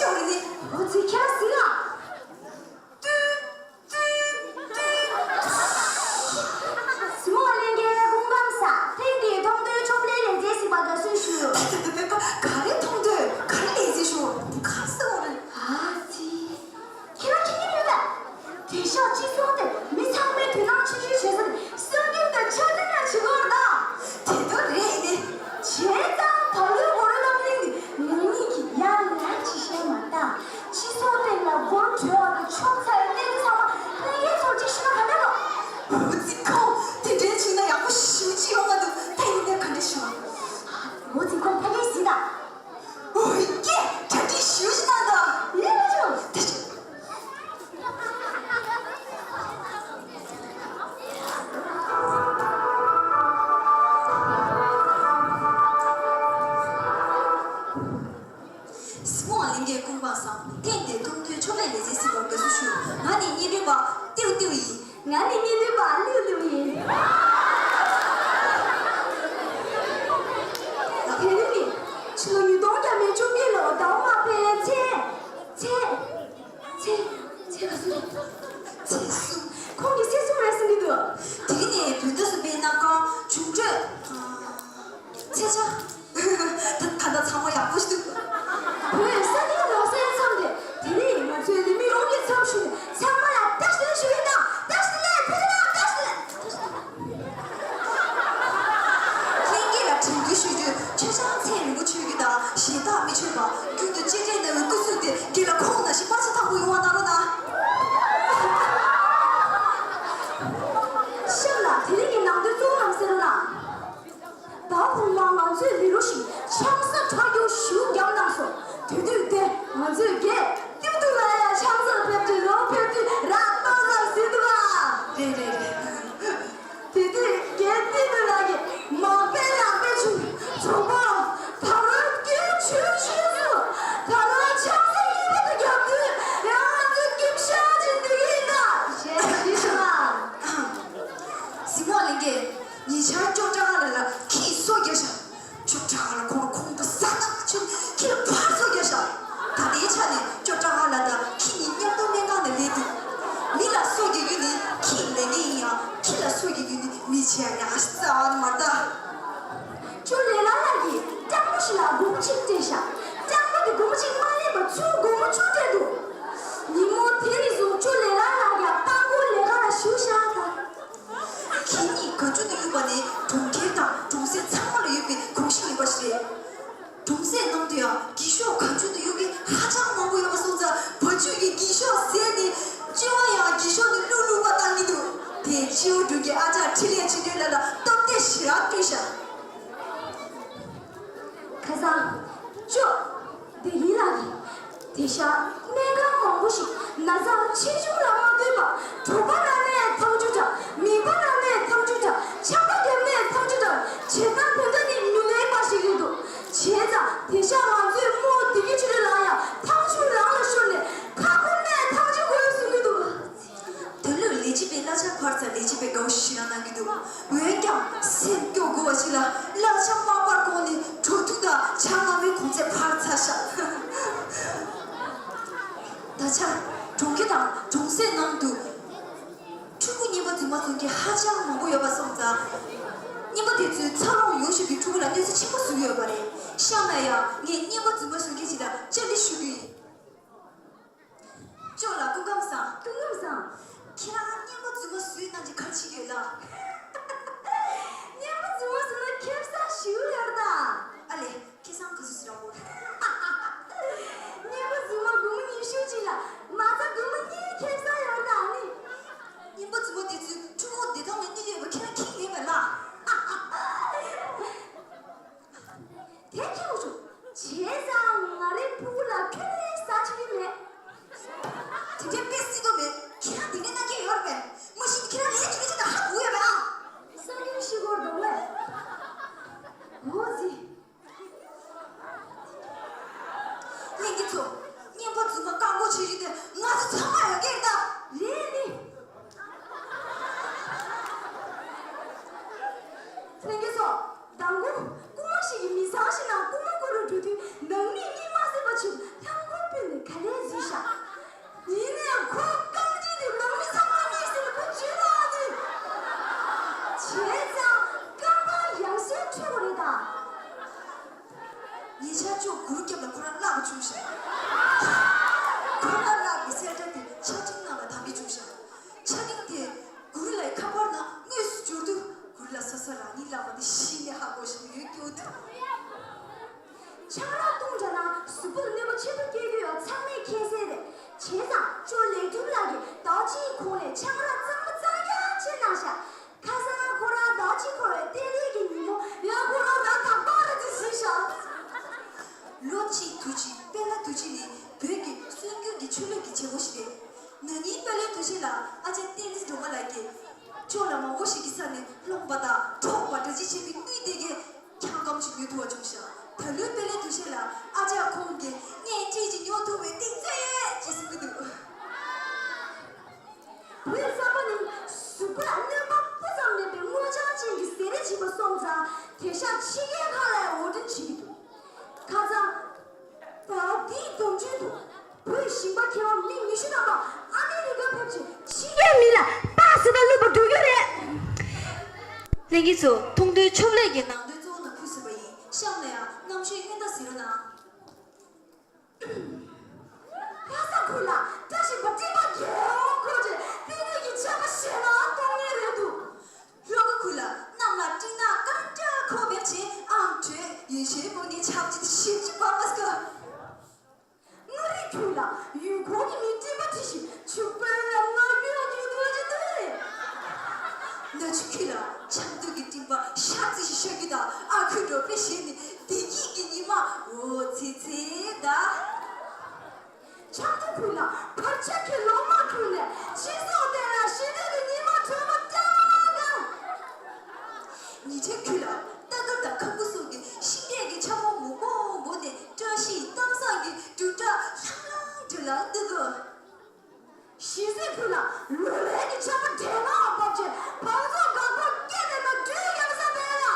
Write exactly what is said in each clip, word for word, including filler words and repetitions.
འོ་ཙི་ཁྱེད་རང་ཟིན་ལ། ཏུ་ཏུ་ཏུ། གཟིགས་མོ་ལྷན་རྒྱས་སྐུ་ཁམས་བཟང་། ཐེངས་འདིའི་མཐོང་ཐོས་ཕྱོགས་ལས་ལས་རྩལ་ཟིན་པ་དགའ་བསུ་ཞུ། ག་རེ་མཐོང་ཐོས་ག་རེ་ལས་རྩལ་ཞུ། ག་རེ་ཟེར་བ་རེད། ཨ་ཙི། ཁྱེད་རང་མཁྱེན་གྱི་ཡོད་པས། དེང་སང་སྤྱི་ཚོགས་དེ་མི་ཚང་མས་དོ་སྣང་ཆེ་ཆེ་བྱེད་ས་དེ་སྲོལ་རྒྱུན་དང་འཆར་ལྡན་ལ་བྱེད་དགོས་རེད་ད། དེ་ལྟར་རེད་ནི། བྱས་ཙང་བག་ལེབ་སྒོ་ར་རླབས་གླིང་གི་ནང་མི་གིས་ཡར་ལངས་ཅིག་བཤད་མ་ད། སྤྱི་ཚོགས་སྟེང་ལ་སྒོར་བྲོས་བ་དང་ཆོག་ཚར་བའི་གནས་ཚུལ་ཚང་མ་ལྷན་རྒྱས་ཚོར་ཅིག་ཞུ་ན་ག་འདྲ་རོ། འུ་ཙི་ཁོ་དེ་འདྲའི་བྱུང་ན་ཡག་པོ་ཞེ་པོ་ཅིག་ཡོང་མ་འདུག་ད་ཡིན་ནའི་ག་འདྲ་ཞུ། འུ་ཙི་ཁོ་ཕ་གིར་གཟིགས་དང་། འོ་ཡ། གྲ་སྒྲིག་ཞུ་ཞིག་གནང་དང་། ལེགས་ལེགས་ཆུང་། ད་ཆུ། གཟིགས་མོ་ལྷན་རྒྱས་སྐུ་ཁམས་བཟང་། ཐེངས་འདིའི་མཐོང་ཐོས་ཕྱོགས་ལས་ལས་རྩལ་ཟིན་པར་དགའ་བསུ་ཞུ། ང་ནི་བརྙན་འཕྲིན་པ་ཏེའུ་ཏེའུ་ཡིན། ང་ནི་བརྙན་འཕྲིན་པ་ལིའུ་ལིའུ་ཡིན། དེ་རིང་ནི་ཕྱི་ལོ་ཉིས་སྟོང་བརྒྱ་མེད་བཅོ་བརྒྱད་ལོ་ཟླ་བ་ལྔ་པའི་ཚེས། ཚེས། ཚེས། ཚེས་ག་ཚོད་རེད། ཚེས་གསུམ། ཁོང་གིས་ཚེས་གསུམ་རེད་གསུང་གི་འདུག་དེ་ནས་བོད་ཟླ་གསུམ་པའི་གནམ་གང་བྱུང་འཕྲོད། ཚེས་ཆ། ད་ད་ཚང་མ་ཡག་པོ་ཞིག་འདུག་བོད་ས་གནས་ལོ་གསར་མཚམས་ཏེ། དེ་རིང་ང་ཚོའི་ལས་མི་ཡོངས་ཀྱི་མཚམས་ཞུས་ནས་ཚང་མ་ལ་བཀྲ་ཤིས་བདེ་ལེགས་ཞུ་གི་ཡིན་ད། བཀྲ་ཤིས་བདེ་ལེགས། ཕུལ་ན་བཀྲ་ཤིས་བདེ་ལེགས། ལྷན་རྒྱས་ལ་དྲན་སྐུལ་ཞུ་རྒྱུ། ཆ་ཚང་ཚན་རིག་པ་ཆོས་བརྒྱུད་དང་གཞན་དག་མི་ཆོས་པ་རྒྱུན་དུ་གཅེས་སྤྲས་གནང་བའི་སྐུ་གཟུགས་དེ་རྒན་ལགས་ཁོང་ནང་བཞིན་པར་ཆ་དང་པོ་ཡོང་བ་གནང་རོགས་གནང་། ཤམ་ལགས་དེ་རིང་གི་ནང་དོན་གཙོ་བོ་རྣམས་གསན་རོགས་གནང་། ད་གོང་མ་ང་ཚོའི་ལས་རོགས་ཤིག་ཆང་ས་ཁྲག་སྐྱུག་ཞིག་བརྒྱབ་གནང་སོང་། དེ་དུས་དེ་ང་ཚོའི་རྒན་ཏིབ་ཏུ་ལ་ཡ་ཆང་ས་ཕེབས་དུས་རོགས་ཕེབས་དུས་རག་ཏོག་ཙམ་ཟིན་འདུག་ཨ། རེད་རེད་རེད། དེ་དུས་རྒན་ཏིབ་ཏུ་ལགས་ཀྱིས་མང་པོའི་ལག་པས་ཆུ་ཚོང་པ་ད་རུང་སྐྱེས་ཆུ་ཆུ་སུ་ད་རུང་ཆང་ས་གཉིས་པ་དུ་བརྒྱབ་དུས་ཡང་ང་ཚོའི་སྐྱིབ་ཤག་ཅིག་འདུག་ཡིན་ད། ཞེས་ཞུས་སོང་ཨ། གཟིགས་མོ་ལྷན་རྒྱས། ཉེ་ཆར་ཅོ་ཀྲ་ཧ་ལ་ལ་ཁྱིས་སོ་བརྒྱབ་ཤག་ཅོ་ཀྲ་ཧ་ལ་ཁོང་ཁོང་དུ་ས་ཐག་ཆོད་ཁྱི་ལ་ཕར་སོ་བརྒྱབ་ཤག་ད་ལྟའི་ཆ་ནས་ཅོ་ཀྲ་ཧ་ལ་དང་ཁྱི་གཉིས་མཉམ་དུ་སྨན་ཁང་ནས་སླེབས་འདུག་མི་ལ་སོ་བརྒྱབ་རྒྱུ་ནི་ཁྱི་ལས་འགན་ཡིན་ཡང་ཁྱི་ལ་སོ་བརྒྱབ་རྒྱུ་ནི་མི་ཆེ་ཡང་ཡག་ཤི་རྩ་བ་ནས་མ་རེད་ད། ཅོ་ལེ་ལ་ལགས་ཀྱིས་སྤྲང་པོ་ཞིག་ལ་སྒོར་མོ་གཅིག་སྤྲད་ཤག་སྤྲང་པོ་དེ་སྒོར་མོ་གཅིག་མ་ལེན་པར་ཚུར་སྒོར་མོ་བཅུ་སྤྲད་འདུག་ཉིན་མོ་དེ་ནས་བཟུང་ཅོ་ལེ་ལ་ལགས་ཀྱང་རྟ་མགོ་ལས་ཀ་ལ་ཞུགས་ཤག་ད། ཁྱེད་གཉིས་ག་ཚོད་དུ་གཡུག་པ་ནི་གྲོང་ཁྱེར་དང་གྲོང་གསེབ་ཚང་མ་ལ་ཡོད་པའི་གོམས་གཤིས་ཡིན་པ་ཞིག་རེད། གྲོང་གསེབ་ནང་དུ་ཡང་རྒས་ཤོས་ག་ཚོད་དུ་གཡུག་གི་ཧ་ཅང་མང་པོ་ཡོད་པ་སོང་ཙང་བ་ཕྱུགས་ཀྱི་རྒས་ཤོས་ཟས་ནི་སྤྱི་བ་ཡང་རྒས་ཤོས་ནི་ལུག་ལུག་པ་བཏང་གི་འདུག་དེས་སྤྱི་བོ་འབྲུག་གི་ཨ་ཅག་འཕྲིན་ལས་ཆོས་སྒྲོན་ལགས་ལ་སྟབས་བདེ་ཞེ་དྲག་བསྐྲུན་ཤག་ཁ་སང་ཅོ། དེ་ཡིན་ལ་རེད། དེང་སང་སྨན་ཁང་མང་པོ་ཞིག་ན་ཚ་ཆེ་ཆུང་ལ་མ་ལྟོས་པར་གྲོད་པ་ན་ནས་ཐང་ཆུ་དྲག་མིད་པ་ན་ནས་ཐང་ཆུ་དྲག་ཆམ་པ་བརྒྱབ་ནས་ཐང་ཆུ་དྲག་བྱེད་སྟངས་དེ་འདྲ་ནི་མི་ལེགས་པ་ཞིག་རེད་འདུག་བྱས་ཙང་དེང་སང་ང་ཚོའི་རྨོ་བདེ་སྐྱིད་ཆོས་སྒྲོན་ལགས་ཡང་ཐང་ཆུ་རང་ལ་ཤོར་ནས་ཁ་ཁུར་ནས་ཐང་ཆུ་དགོས་གསུང་གི་འདུག་ད་ལོའི་ལས་བྱེད་པའི་གླ་ཆ་འཕར་ཚར་ལས་བྱེད་པས་དགའ་བོ་ཞེ་དྲག་གནང་གི་འདུག་འོན་ཀྱང་སེམས་སྐྱོ་དགོས་པ་ཞིག་ལ་གླ་ཆ་མ་འཕར་གོང་ནས་གྲོད་ཐུག་དང་ཇ་མངར་མོའི་གོང་ཚད་འཕར་ཚར་ཤག་ད་ཆ་གྲོང་ཁྱེར་དང་གྲོང་གསེབ་ནང་དུ་ཕྲུ་གུ་རྔན་པ་རྫུན་མ་བཟོ་མཁན་ཧ་ཅང་མང་པོ་ཡོད་པ་སོང་ཙང་། རྔན་པ་དེ་ཚོས་འཚར་ལོངས་ཡོང་བཞིན་པའི་ཕྲུ་གུ་ལ་གནོད་འཚེ་ཆེན་པོ་བཟོ་གི་ཡོད་པ་རེད། གཤམ་ལ་ཡང་ངས་རྔན་པ་རྫུན་མ་བཟོ་མཁན་ཞིག་ལ་བཅར་འདྲི་ཞུ་རྒྱུ་ཡིན། ཅོ་ལགས་སྐུ་ཁམས་བཟང་། སྐུ་ཁམས་བཟང་། ཁྱེད་རང་རྔན་པ་རྫུན་མ་བཟོས་གནང་རྒྱུ་ག་རེ་བྱེད་ཀྱི་ཡོད་ལགས། རྔན་པ་རྫུན་མ་བཟོས་ན་ཁེ་བཟང་ཞེ་པོ་ཡོད་རེད་ད། ཨ་ལས། ཁེ་བཟང་ག་ཚོད་ཞིག་རག་གོ། རྔན་པ་རྫུན་མ་སྒོར་མོ་ཉི་ཤུ་གཅིག་ལ་མ་རྩ་སྒོར་མོ་གཉིས་ཁེ་བཟང་ཡོད་རེད་ད་ཨ་ནི། རྔན་པ་རྫུན་མ་དེ་ཚོས་ཕྲུ་གུ་བདེ་ཐང་ལ་གནོད་ཀྱི་ཡོད་པ་ཁྱེད་རང་མཁྱེན་མེད་པས་ལགས། དེ་ཁྱེད་ཀྱིས་ཤོད། བྱས་ཙང་ང་རའི་ཕྲུ་གུ་ལ་ཁྱོད་ལས་ཟ་བྱེད་ཀྱི་མེད། དེ་འདྲའི་དཔེ་སྲིད་དོ་མེད། ཁྱེད་རང་དེ་འདྲའི་གནང་མཁན་ཡོད་རེད་པས། མ་གཞི་ནས་ཁྱེད་རང་ལས་དེ་འདྲ་བྱེད་ན་ཧ་གོ་ཡོད་པས་ཨ། ས་ཁྱོད་ཤི་གོ་འདུག་པས། འོ་ཟི། ལྷན་རྒྱས་ཚོ། རྔན་པ་རྫུན་མ་བཀག་འགོག་བྱེད་རྒྱུ་དེ་ང་ཚོ་ཚང་མ་ཡོད་ཀྱི་རེད་ད། རེད་ནི། ལྷན་རྒྱས་ཚོ། མདང་དགོང་རྐུན་མ་ཞིག་གིས་མི་ཚང་ཞིག་ནང་རྐུན་མ་རྐོ་རུ་འགྲོ་དུས་ནང་མིས་གཉིད་མ་སད་པ་བྱས་ལྷམ་གོག་ཕུད་ནས་ དོན་རྐྱེན་དུ། བོད་ཞིང་པ་མཁས་པ་མི་ཉི་ཤུ་ཐམ་པ་ཨ་མི་རི་ཀར་ཕེབས་ཤིང་ཕྱི་རྒྱལ་མི་ལ་པགས་ཟེར་ད་བླུགས་པ་འགྲོ་རྒྱུ་རེད། ལྷན་རྒྱས་ཚོ། མཐོང་ཐོས་ཕྱོགས་ལས་ཀྱི་ནང་དོན་གཙོ་བོ་ནང་ཁུལ་ཟིན་པ་ཡིན། གཤམ་ལ་ཡང་རྣམ་དཔྱོད་སྔོན་བརྡ་ཟིན་རོགས་གནང་། ལྷ་ས་ཁུལ་ལ་བཀྲ་ཤིས་པ་སྤྲིན་པ་རྒྱལ་བ་ཁོ་ཚོས་ལྟེ་གནས་ཀྱི་ཆར་པ་ཞེད་སྣང་གཏོང་མཁན་རེད་འདུག་ལྷོ་ཁ་ཁུལ་ལ་གནམ་ལ་སྤྲིན་ནག་སྐར་འདྲ་ཁོ་མེར་ཆེ་ཨང་དྲོད་ཡོད་ཤེས་པོ་ངའི་ཆབ་ཅིག་ཞིབ་ཅིག་པ་མ་སྐབས། མངའ་རིས་ཁུལ་ལ་ཡུལ་ཁོངས་ཀྱི་མི་སྤྲིན་པ་འཁྲི་ཞིང་ཆུ་དཔོན་ལ་མངར་སྐྱུར་ཡང་ཡོད་དོ་ཅི་འདུག་ནག་ཆུ་ཁུལ་ལ་ཆབ་མདོ་གི་སྤྲིན་པ་ཤར་རྩི་ཞིག་ཤར་རྒྱུ་དང་ཨ་ཁུ་འགྲོ་ཕེ་ཞེས་ནས་བདེ་སྐྱིད་ཀྱི་ཉི་མ་འོད་ཚེ་ཚེ་ད། ཆབ་མདོ་ཁུལ་ལ་བར་ཆད་ཀྱི་ལོ་མ་ཁུལ་ནས་སྤྱི་ཚོགས་སྟེང་ལ་ཞི་བདེ་གི་ཉི་མ་དྲོ་མ་བཀྲ་བ་གང་། ཉི་ཁྲི་ཁུལ་ལ་རྟ་དར་དང་ཁ་ཁུ་སོགས་ཀྱི་ཤིང་འབྲས་ཀྱི་ཆ་མོ་མོག་མོག་འབོ་ནས་བཀྲ་ཤིས་གཏམ་བཟང་གི་སྒྲུབ་གྲྭ་ལྷང་ལྷང་དུ་ལངས་འདུག་གོ། གཞིས་རྩེ་ཁུལ་ལ་ལོ་ལེགས་ཀྱི་ཆར་པ་འདྲེས་མ་འབབ་ཆེད་བང་མཛོད་འགག་སྒོ་བཀལ་ནས་ན་འགྲུལ་ཡང་ས་བས་ལ།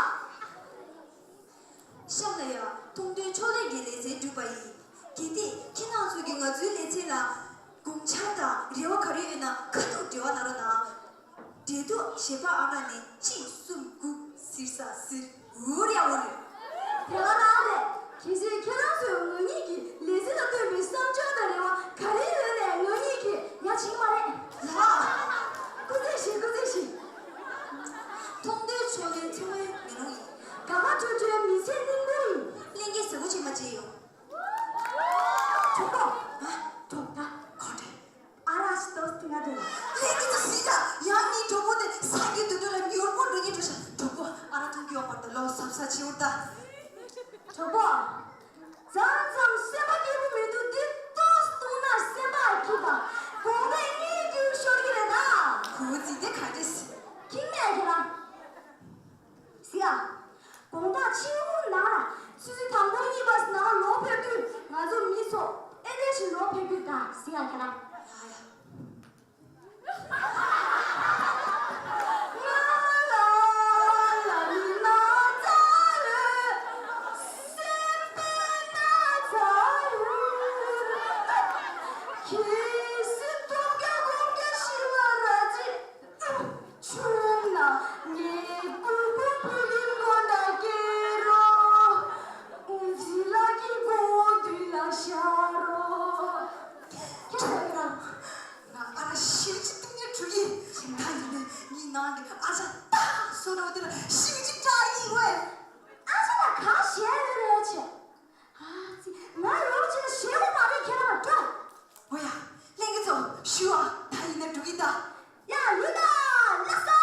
གཤམ་ལ་ཡང་མཐོང་ཐོས་ཕྱོགས་ལས་ཀྱི་ལེ་ཚན་བསྒྲུབས་པ་ཡིན། གལ་ཏེ་ཁྱེད་རང་ཚོ་གིས་ང་ཚོའི་ལེ་ཚན་ལ་དགོངས་འཆར་དང་རེ་བ་ག་རེ་ཡོད་ན་ཁ་ཐུག་འབྲེལ་བ་གནང་རོགས་གནང་། འབྲེལ་གཏུག་ཞེ་པ་ཨ་མྲ་ནས་གཅིག་གསུམ་དགུ་ཟེར་ས་ཟེར། འུར་ཡ་འུར། དེ་ལ་རང་རེད། གལ་སྲིད་ཁྱེད་རང་ཚོས་ང་གཉིས་ཀྱི་ལེ་ཚན་ལ་བཏོན་པའི་བསམ་འཆར་དང་རེ་བ་ག་རེ་ཡོད་ནའང་ང་གཉིས་ཀྱིས་ཡ་བྱེད་ཀྱི་མ་རེད། ལགས། སྐུ་རྩེད་བཞེས། སྐུ་རྩེད་བཞེས། མཐོང་ཐོས་ཕྱོགས་ལས་ཚོང་བའི་མེ་ལོང་ཡིན། དགའ་དགའ་སྤྲོ་སྤྲོའི་མི་ཚེ་སྙིང་པོ་ཡིན། ལྷན་རྒྱས་ཟ་ཁུ་ཆེ་མ་བྱེད་ཡོང་། གྲོགས་པོ། ཨ། གྲོགས་པོ། གོ་དྲན། ཨ་ར་ཤི་ཏོ་སི་ང་དེ་ལ། ལྷན་རྒྱས་ཚོ་གཟིགས་དང་། ཡང་ངའི་གྲོགས་པོ་དེ་ས་གི་དུད་འགྲོ་ལ་མྱུར་པོ་འགྲོ་ཉེན་འགྲོ་ཤག་གྲོགས་པོ། ཨ་ར་འཐུང་གི་ཡོང་བར་དུ་ལོ་གཟབ་གཟབ་བྱེད་འོར་ད། གྲོགས་པོ། མཚམས་མཚམས་སེམས་པ་སྐྱིད་པོ་མི་འདུག་འདི་ཏོག་ཙམ་བཏུང་ན་སེམས་པ་སྐྱིད་པ། དགོང་དག་གཉིད་སྐྱིད་ཤོར་གི་རེད་ད། ཁོ་བོ་ཚིག་དེ་ག་འདྲས། ཁྱིམ་ནས་ཁྱེད་རང་། གཟིགས་ཨ། དགོང་དག་ཕྱི་དྲོ་ནང་ལ་ཆུ་ཚོད་དང་པོ་གཉིས་པ་ནང་ལོག་ཕེབས་དུས་ང་ཚོ་མི་ཚོ་ཨེ་འདྲས་ཞིག་ལོག་ཕེབས་དུས་ད་གཟིགས་ཨ་ཁྱེད་རང་། ཡ་ཡ། ཆུང་ན་ངའི་སྤུ་གུ་བུ་ཡིན་མོ་འདྲ་སྐྱེ་རོགས། འུ་ཚོའི་ལག་གི་མགོ་བོ་མདུན་ལ་བཞག་རོགས། ཁྱེད་ཚོ་ཡིན་ན། ང་ཨ་ར་ཤི་ཅི་སྟེང་ནས་གྲུ་ཡིན། ད་ཡིན་ནའི་ངའི་ནང་གི་ཨ་ཅག་ཏག་སོ་རོ་དེ་ལ་ཤི་ཅི་དྲག་ཡིན་བས། ཨ་ཅག་ལ་ག་ཞེད་ཡོད་རེད་ཆེ། ཨ་ཙི། ང་ཡོང་ཕྱིན་ན་ཞེད་པོ་མ་རེད། ཁྱེད་རང་འགྲོ། འོ་ཡ། ལྷན་རྒྱས་ཚོ་ཞུ་བ་ད་ཡིན་ན་འགྲོ་གི་ད། ཡ་ཡོད་ད། ལགས་སོ།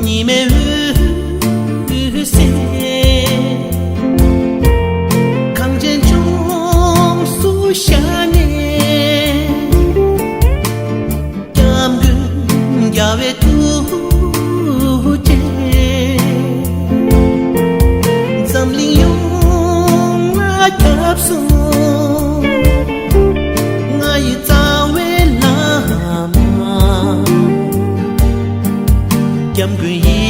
ཉི་མའི་འོད་ཟེར་གངས་ཅན་ལྗོངས་སུ་ཤར་ནས། སྐྱབས་མགོན་རྒྱལ་བའི་ཐུགས་རྗེས། འཛམ་གླིང་ཡོངས་ལ་ཁྱབ་སོང་། ང་ཡི་རྩ་བའི་བླ་མ། སྐྱབས་མགོན་ཡེ་